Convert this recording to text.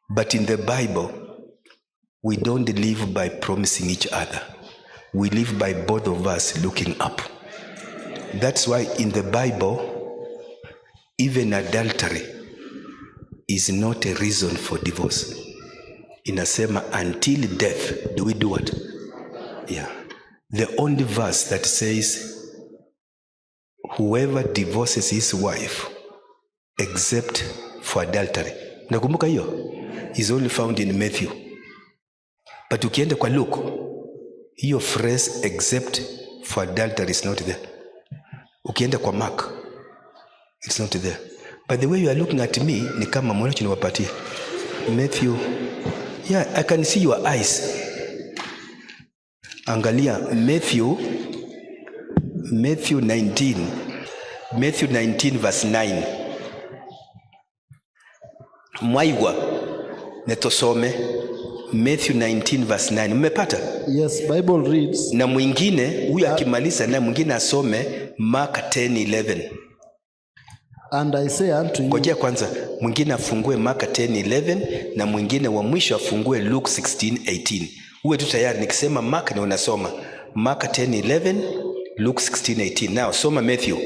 But in the Bible, we don't live by promising each other. We live by both of us looking up. That's why in the Bible, even adultery is not a reason for divorce. Inasema until death do we do what? Yeah. The only verse that says whoever divorces his wife except for adultery, nakumbuka hiyo, is only found in Matthew. But ukienda kwa Luke, hiyo phrase except for adultery is not there. Ukienda kwa Mark, it's not there. But the way you are looking at me, ni kama mwonacho niwapatie. Matthew, yeah, I can see your eyes. Angalia, Matthew 19 verse 9. Mwaigwa, netosome. Matthew 19 verse 9. Mmepata? Yes, Bible reads. Na mwingine, huyu akimaliza na mwingine asome Mark 10:11. And I say unto you. Ngojea kwanza, mwingine afungue Mark 10:11 na mwingine wa mwisho afungue Luke 16:18. Uwe tu tayari nikisema Mark na unasoma Mark 10:11, Luke 16:18. Now soma Matthew.